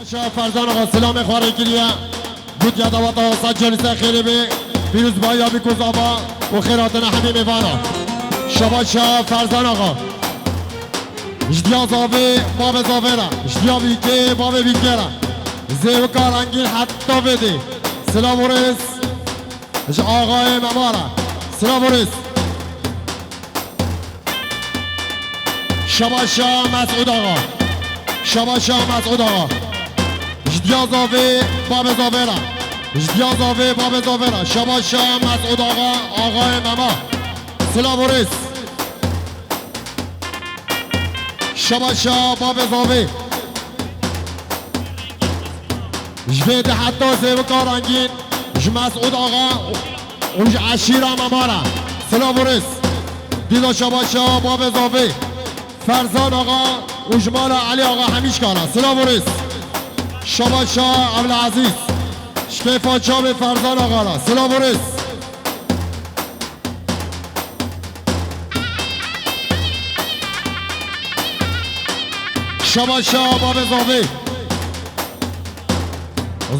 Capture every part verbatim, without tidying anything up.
Şabaşa Ferzan Axa, silamê xwe rê kiriye. Gotiye daweta sed carî ser xêrê bê. Pîrozbahiya Bîkoz Ava û xêr hatine hemî mêvana. Şabaşa Ferzan Axa. Ji diya zavê bavê zavê re. Ji diya bîkê bavê bîkê re. Zêwika rengîn heta vê dê. Silav û rêz. Ji axayê me ma re. Silav û rêz. Şabaşa Mesûd Axa. Şabaşa Mesûd Axa. Ji diya zavê bavê zavê re. Ji diya zavê bavê zavê re. Şabaşa Mesûd Axa, axayê me ma. Silav û rêz. Şabaşa bavê zavê. Ji vê de heta zêwika rengîn, ji Mesûd Axa û ji eşîra me ma re. Silav û rêz. Dîda şabaşa bavê zavê. Ferzan Axa û ji mala Elî Axa Hemîşka re. Silav û rêz. Şabaşa Evlezîz. Ji kêfa çavê Ferzan Axa re. Silav û rêz. Şabaşa bavê zavê.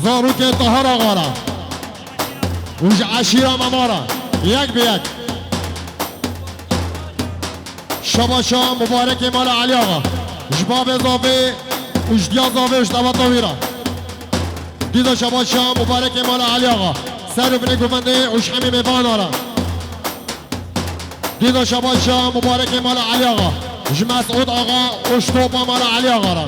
Zarokê Tahar Axa re. Û ji eşîra me ma re. Yek bi yek. Şabaşa Mubarekê mala Elî Axa. Ji bavê zavê û ji diya zavê û ji daweta wî re. Dîda şabaşa Mubarekê mala Elî Axa. Ser û binê govendê û ji hemî mêvana re. Dîda şabaşa Mubarekê mala Elî Axa. Ji Mesûd Axa û ji topa mala Elî Axa re.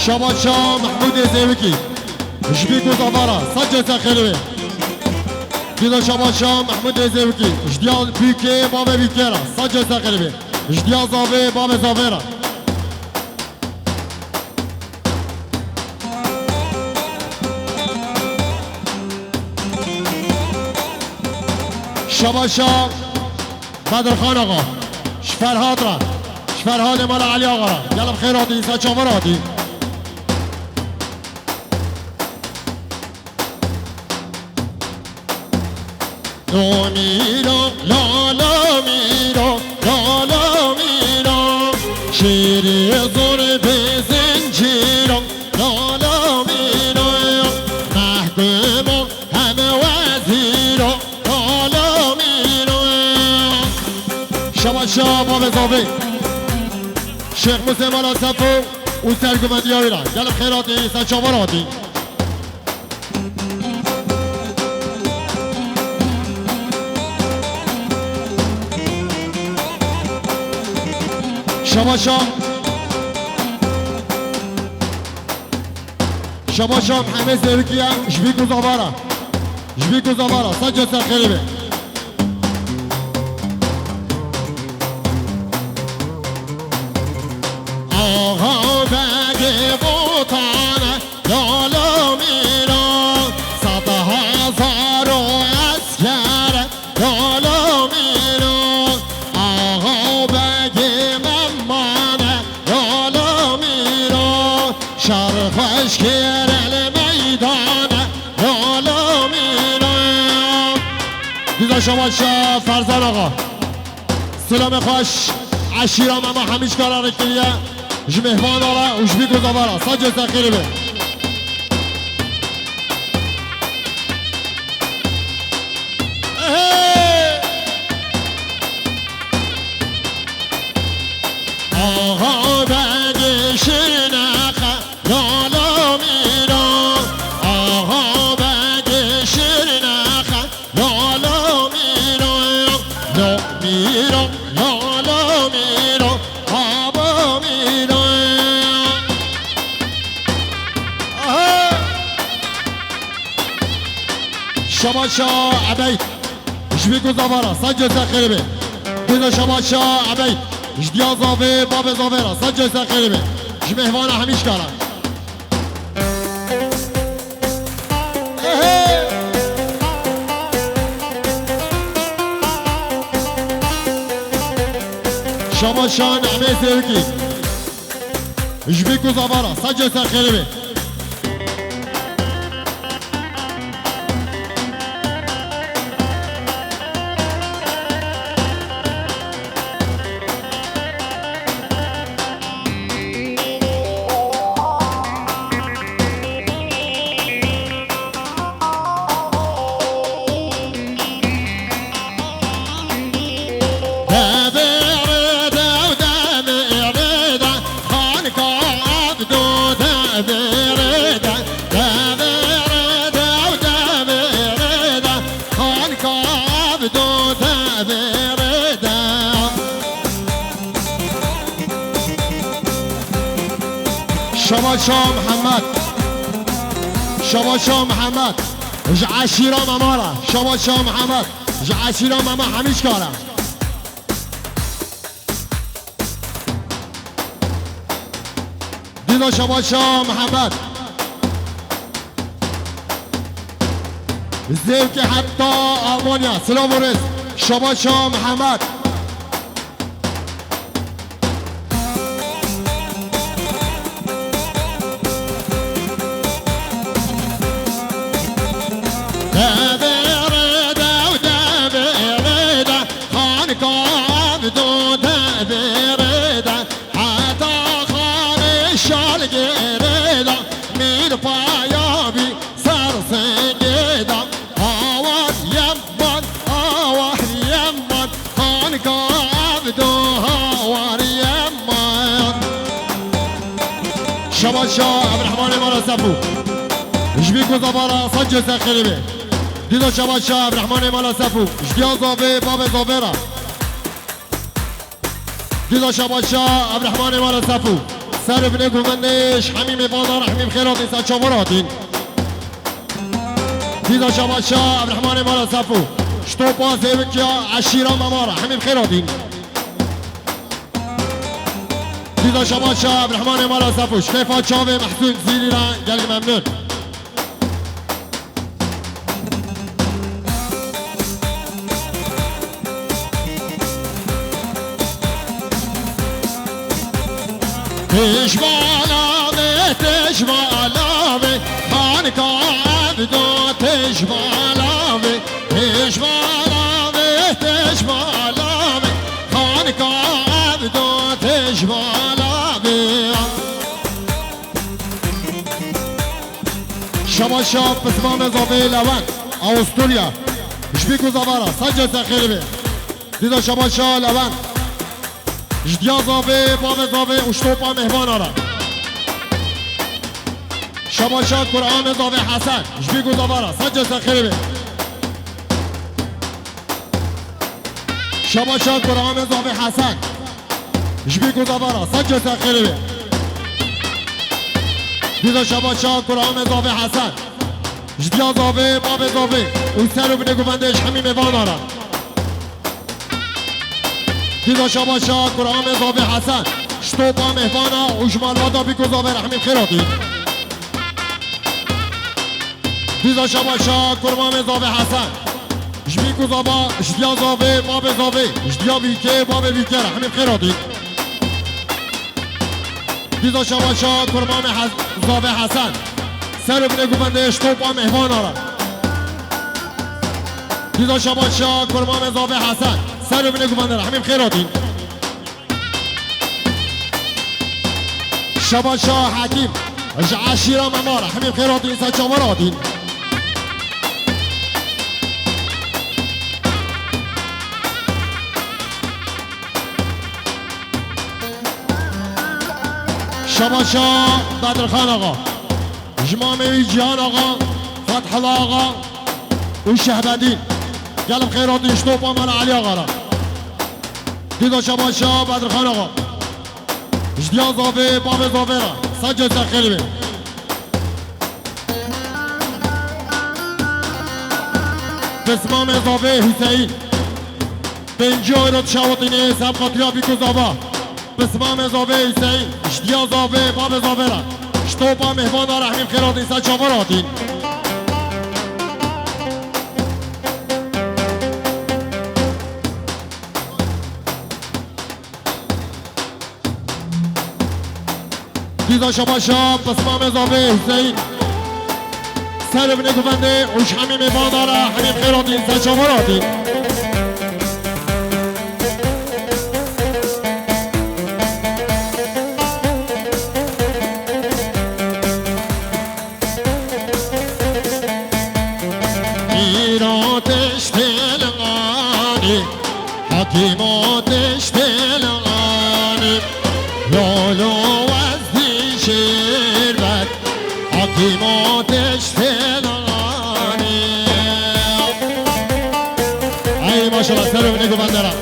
Şabaşa Mehmûdê Zêwikî. Ji Bîkoz Ava re. Sed carî ser xêrê bê. Dîda şabaşa Mehmûdê Zêwikî. Ji diya bîkê bavê bîkê re. Sed carî ser xêrê bê. Ji diya zavê bavê zavê re. Şabaşa Bedirxan Axa. Ji Ferhat re. Ji Ferhatê mala Elî Axa re. Gelek bi xêr hatî, ser çava re hatî. Lo mîro, la la mîro, la la mîro. Şêrê zor bê zincîro, la la mîro. Mehkûmo hem wezîro, la la mîro. Şabaşa bavê zavê. Şêx Musê mala Sefo û serguvendiya wî re. Gelek bi xêr hatî, ser çava re hatî. Şabaşa. Şabaşa Mehmet Zevkiye, ji Bîkoz Ava re. Ji Bîkoz Ava re. Sed carî ser xêrê be. Axa Begê Votane. Lala mîna, sed hezar û esker, lala mîna, axa û begê me mane, lala mîna, şer xweş kir li meydane, lala mîna. Dîda şabaşa Ferzan axa. Silamê xweş, eşîra me ma Hemîşka re rêkiriye, ji mêhvana re û ji Bîkoz Ava re. Sed carî ser xêrê be. Ehe! Axa Begê Şirnexe, lala mîna. Axa Begê Şirnexe, lala mîna, la mîna, lala mîna, ava mîna. Aha! Şabaşa Ebeyd, ji Bîkoz Ava re, sed carî ser xêrê be. Dîda şabaşa Ebeyd, ji diya zavê, bavê zavê re, sed carî ser xêrê be. Ji mêhvana Hemîşka re. Şabaşa Nemê Zevkî. Ji Bîkoz Ava re, sed carî ser xêrê be. Şabaşa Mihemed. Şabaşa Mihemed. Ji eşîra me mara. Şabaşa Mihemed. Ji eşîra me me Hemîşkar e. Dîda Şabaşa Mihemed. Zevki heta Almanya. Silav û rêz. Şabaşa Mihemed. Deverê de û deverê de, xanika ev du deverê de, heta xanê şalgêrê de, mîr paya bî ser singê de, awar yem man, awar yem man, xanika ev du hawar yem man. Şabaşa Ebrehmanê mala Sefû. Ji bî ku zavara sancê ser xêrê be. Dîda şabaşa Ebrehmanê mala Sefû. Ji diya zavê bavê zavê ra. Dîda şabaşa Ebrehmanê mala Sefû. Ser û binê guvendê ji hemî mêvana re hemî bi xêr hatîn, ser çavan hatîn. Dîda şabaşa Ebrehmanê mala Sefû. Ji topa zêwikiya eşîra me mara hemî bi xêr hatîn. Dîda şabaşa Ebrehmanê mala Sefû. Ji keyfa çavê Mehsûn Zîlî re gelek memnûn. Têj bala vê, têj bala vê, xanika ev du têj bala vê. Têj bala vê, têj bala vê, xanika ev du têj bala vê. Şabaşa pismamê zavê Lewend, Avusturya. Ji bî ku zavara, sancê ser xêrê be. Dîda şabaşa Lewend. Ji diya zavê, bavê zavê û ji topa mêvana re. Şabaşa kuramê zavê Hesen. Ji bî ku zavara, sancê ser xêrê be. Şabaşa kuramê zavê Hesen. Ji bî ku zavara, sancê ser xêrê be. Dîda şabaşa kuramê zavê Hesen. Ji diya zavê, bavê zavê û ser û binê guvendê ji hemî mêvana re. Dîda şabaşa kuramê zavê Hesen. Ji topa mêvana û ji malbata bî ku zavê re hemî bi xêr hatî. Dîda şabaşa kurmamê zavê Hesen. Ji bî ku zava, ji diya zavê, bavê zavê, ji diya bîkê, bavê bîkê re hemî bi xêr hatî. Dîda şabaşa kurmamê Hes-, zavê Hesen. Ser û binê guvendê ji topa mêvana re. Dîda şabaşa kurmamê zavê Hesen. Ser û binê guvendê re hemî bi xêr hatîn. Şabaşa Hekîm. Ji eşîra me mara hemî bi xêr hatîn, ser çavan hatîn. Şabaşa Bedirxan Axa. Ji mamê wî Cihan Axa, Fethullah Axa û Şehbedîn. Gelek xêr hatî ji topa me li Elî Axa re. Dîda şabaşa Bedirxan Axa. Ji diya zavê, bavê zavê re. Sancê ser xêrê be. Pismamê zavê Hüseyin. Pêncî euro dişawitînê ser xatira bî ku zava. Pismamê zavê Hüseyin. Ji diya zavê, bavê zavê re. Ji topa mêvana re hemî bi xêr hatîn, ser çavan hatîn. Dîda şabaşa pismamê zavê Hüseyin. Ser û binê guvendê û ji hemî mêvana re hemî bi xêr hatîn, ser çavan hatîn. Îro tiştê li anî, hekîmo tiştê li anî, lolo wezdî şêrbet, hekîmo tiştê li anî. Ey maşallah, ser û binê guvendê re.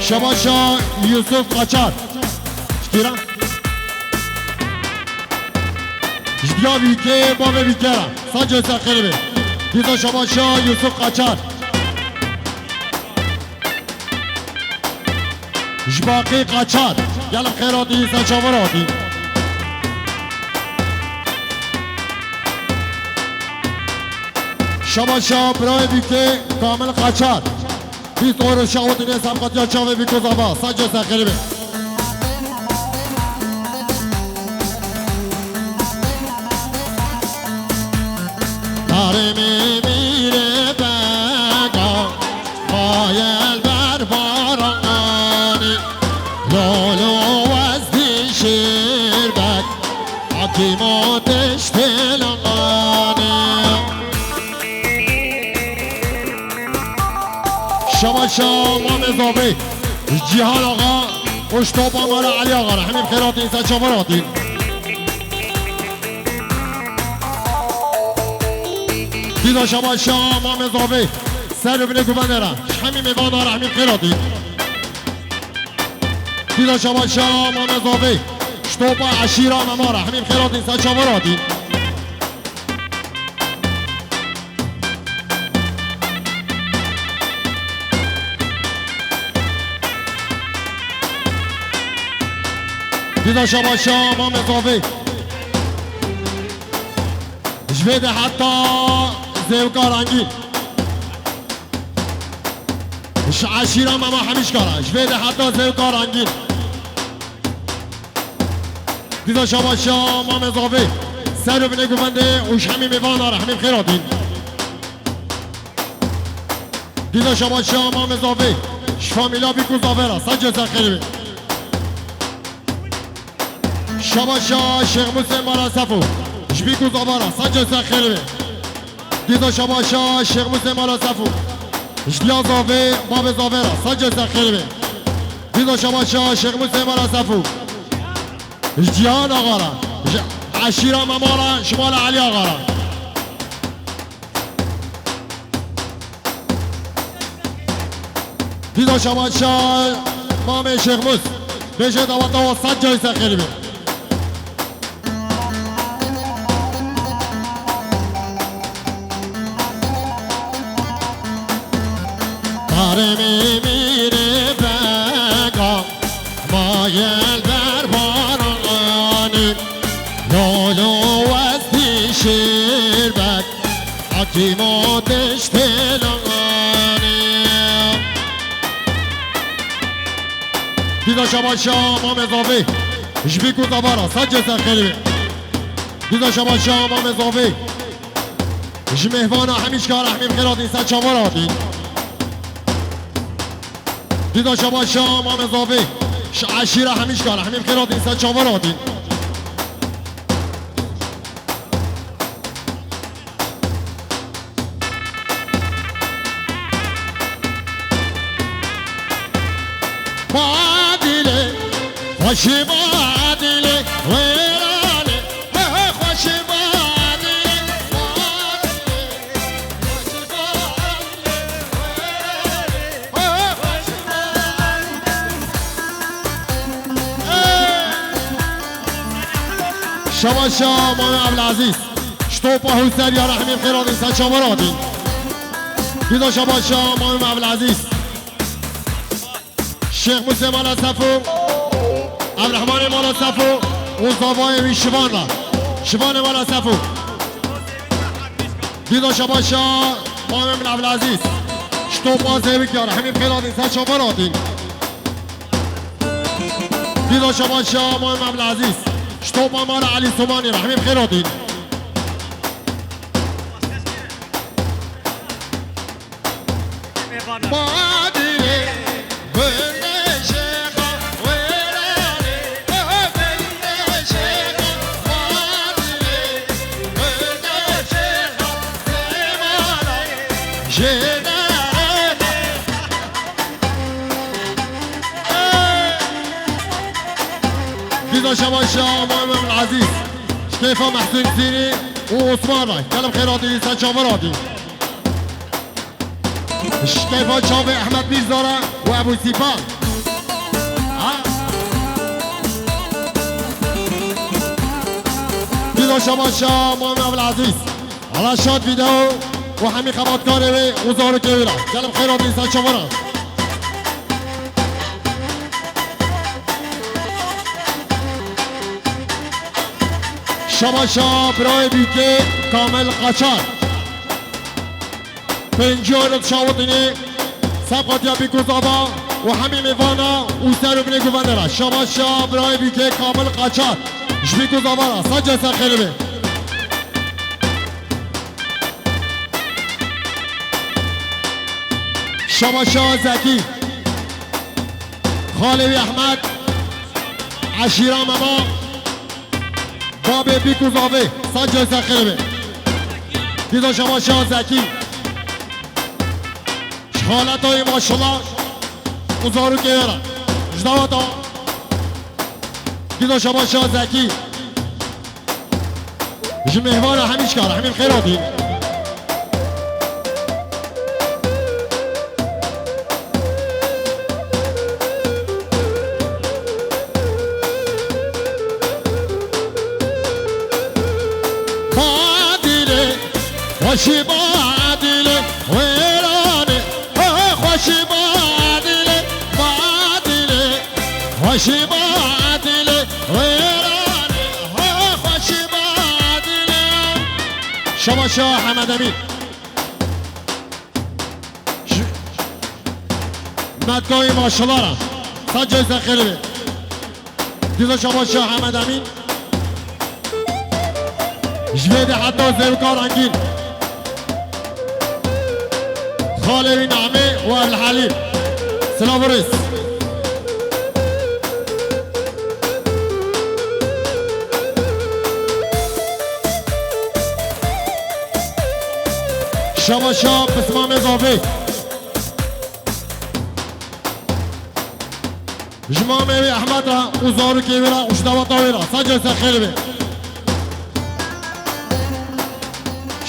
Şabaşa Yusuf Kaçar. Ştîra. Ji diya Bîkê, bavê Bîkera. Sac û serxêr be. Dîsa şabaşa Yusuf Kaçar. Ji Baqî Kaçar. Gelek xêr hatî, ser çavan hatî. Şabaşa birayê Bîkê Kamil Kaçar. Bîst euro şahotînê serqatiya çavê Bîko Zava. Sac û serxêr be. Tarê mîmîrê bega, mayel ber baranî, lolo wezdî şêrbek, hakîmo tiştê langanî. Şabaşa Mamê Zavê, Cîhan Axa û ji topa me re Elî Axa re. Hemî bi xêr hatîn, ser çavan hatîn. Dîsa şabaşa Mamê Zavê, ser û binê guvendê re. Ji hemî mêvana re hemî bi xêr hatîn. Dîsa şabaşa Mamê Zavê, ji topa eşîra me ma re. Hemî bi xêr hatîn, ser çavan hatîn. Dîsa şabaşa Mamê Zavê. Ji vê de heta Zêwka Rengîn. Ji eşîra me ma Hemîşka re. Ji vê de heta Zêwka Rengîn. Dîsa şabaşa Mamê Zavê, ser û binê guvendê û ji hemî mêvana re, hemî bi xêr hatîn. Dîsa şabaşa Mamê Zavê, ji famîla Bîk û Zavê re, sac û serxêr be. Şabaşa Şêx Musê mala Sefo, ji Bîk û Zava re, sac û serxêr be. Dîsa şabaşa Şêx Musê mala Sefo. Ji diya Zavê, bavê Zavê re, sac û serxêr be. Dîsa şabaşa Şêx Musê mala Sefo. Ji Cîhan Axa re, ji eşîra me ma re, ji mala Elî Axa re. Dîsa şabaşa Mamê Şêx Mus. Bêje daweta we sac û serxêr be. Tarê mîmîrê bega, mayel ber baranî, lolo wezdî şêrbek, hakîmo tiştê langanî. Dîsa şabaşa Mamê Zavê, ji Bîk û Zava re, sac û serxêr be. Dîsa şabaşa Mamê Zavê, ji mêvana Hemîşka re, hemî bi xêr hatîn, ser çavan hatîn. Dîsa şabaşa Mamê Zavê, ji eşîra Hemîşka re, hemî bi xêr hatîn, ser çavan hatîn. Badîlê, xweşî badîlê, wêranê, he, he, xweşî badîlê, badîlê, xweşî badîlê, wêranê, he, he, xweşî badîlê. Şabaşa Mamê Evlezîz. Ji topa Hewser ya rehmî xêr hatîn, ser çavan hatîn. Dîsa şabaşa Mamê Evlezîz. Şêx Musê mala Sefo, Evrehmanê mala Sefo û zavayê wî Şivan re. Şivanê mala Sefo. Dîsa şabaşa Mamê min Evlezîz. Ji topa Zêwik ya rehmî xêr hatîn, ser çavan hatîn. Dîsa şabaşa Mamê min Evlezîz. Ji topa mala Elî Somanî rehmî xêr hatîn. Badîlê, gundê şêxa wêranê, gundê şêxa badîlê, gundê şêxa sêmala jêdanê. Dîsa şabaşa Mamê Evlezîz. Ji keyfa Mehsûn Sîrî û Osman re. Gelek xêr hatî, ser çavan hatî. Ji keyfa çavê Ehmed Mîrza re û Ebû Sîpa. Şabaşa Muhammed Abdülaziz. Ala şad video û hemî xebatkarê wê û zarokê wê re. Gelin xêr hatin, ser çavan e. Şabaşa birayê bûkê Kamil Qaçar. Pêncî euro dişawitinê, ser qatiya Bîkûz Ava û hemî mêvana û ser û binê guvende re. Şabaşa birayê bûkê Kamil Qaçar. Ji Bîkûz Ava re. Ser cê ser xêr be. Şabaşa Zekî. Xalê wî Ehmed. Eşîra Mema. Babê Bîkûz Avê. Ser cê ser xêr be. Dîza Şabaşa Zekî. Ji xaleta wî maşallah û zarokê wê re. Ji daweta. Dîza Şabaşa Zekî. Ji mêvana hemî şikar, hemî xêr hatî. Badîlê, xweşî badîlê, wêranê, ho, ho, xweşî badîlê, badîlê. Xweşî badîlê wêranê, ho, xweşî badîlê. Şabaşa Hemed Emîn. Ş-, Metkayê maşalara. Sa cê ser xêr be. Dîza şabaşa Hemed Emîn. Ji vê de heta zevka rengîn. Xalê wî Namê û Evlhelîm. Silav û rêz. Şabaşa pismamê zavê. Ji mamê wê Ehmed re û zarokê wê re û ji daweta wê re. Sa cê ser xêr be.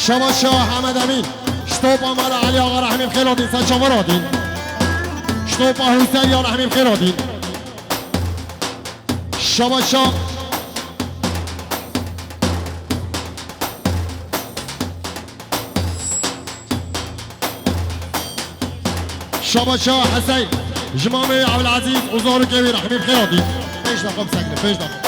Şabaşa Hemed Emîn. Ji topa mala Elî Axa re hemî bi xêr hatîn, ser çavan hatîn. Ji topa Hûseriya re hemî bi xêr hatîn. Şabaşa. Şabaşa Heseyn. Ji mamê Evlazîz û zarokê wê re hemî bi xêr hatî. Pêş de xwe bisekine, pêş de xwe.